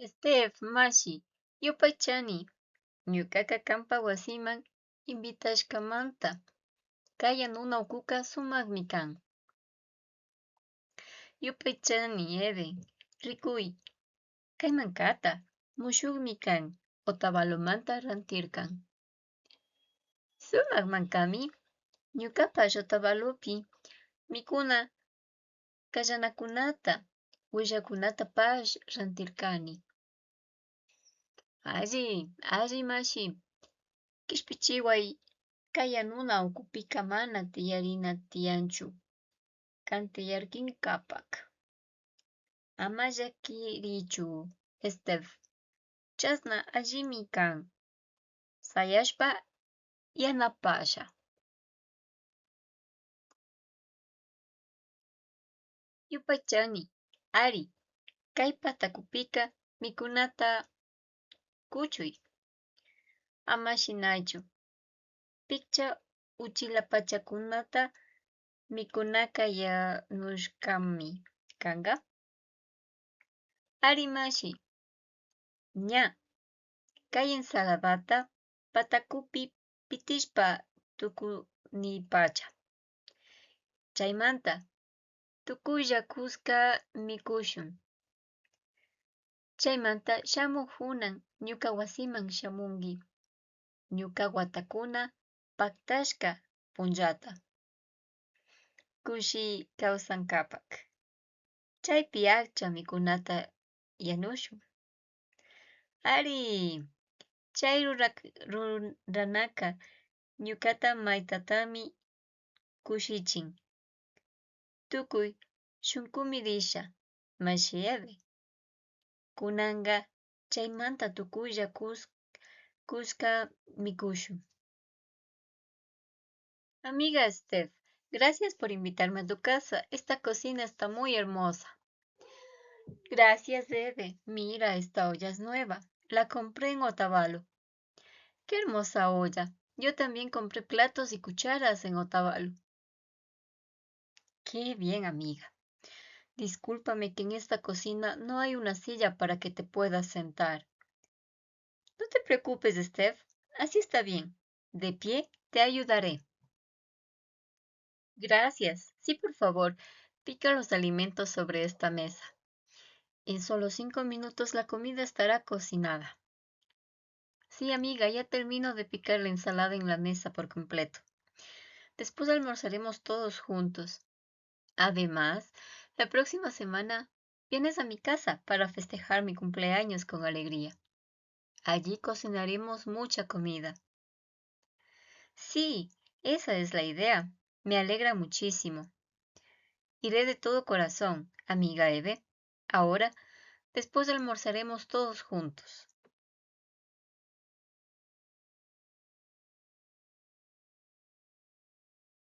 Steph, mashi, yupaychani. Ñucaca kanpa wasiman invitashkamanta. Kay yanuna ukuka sumaqmi kan. Yupaychani, Eve. Rikuy, kay mankata mushukmi kan Otavalomanta rantirkan. Sumaq mankami ñukapash Otavalopi mikuna kallanakunata willakunatapash rantirkani. Alli, alli mashi, kishpichiway kay yanuna ukupika mana tiyarina tiyanchu kan tiyarkinkapak. Ama llakirichu, Steph. Chasna allimi kan. Sayashpa yanapasha. Yupaychani, ari, kay patakupika mikunata kuchuy. Ama shinachu. Picha uchila pachakunata mikunaka yanushkami kanka. Ari mashi, ña, kay ensaladata patakupi pitishpa tukunipacha. Chaymanta, tukuylla kuska mikushun. Chaymanta shamuk hunan ñuka wasiman shamunki ñuka watakuna paktashka punllata. Kushi kawsankapak. Chaypi akcha mikunata yanushun. Ari, chay ruranaka ñukata maytatami kushichin. Tukuy shunkumi risha, mashi Eve. Kunanka chaymanta tukuylla kuska mikushun. Amiga Steph, gracias por invitarme a tu casa. Esta cocina está muy hermosa. Gracias, Eve. Mira, esta olla es nueva. La compré en Otavalo. Qué hermosa olla. Yo también compré platos y cucharas en Otavalo. Qué bien, amiga. Discúlpame que en esta cocina no hay una silla para que te puedas sentar. No te preocupes, Steph. Así está bien. De pie te ayudaré. Gracias. Sí, por favor, pica los alimentos sobre esta mesa. En solo 5 minutos la comida estará cocinada. Sí, amiga, ya termino de picar la ensalada en la mesa por completo. Después almorzaremos todos juntos. Además, la próxima semana vienes a mi casa para festejar mi cumpleaños con alegría. Allí cocinaremos mucha comida. Sí, esa es la idea. Me alegra muchísimo. Iré de todo corazón, amiga Eve. Ahora, después almorzaremos todos juntos.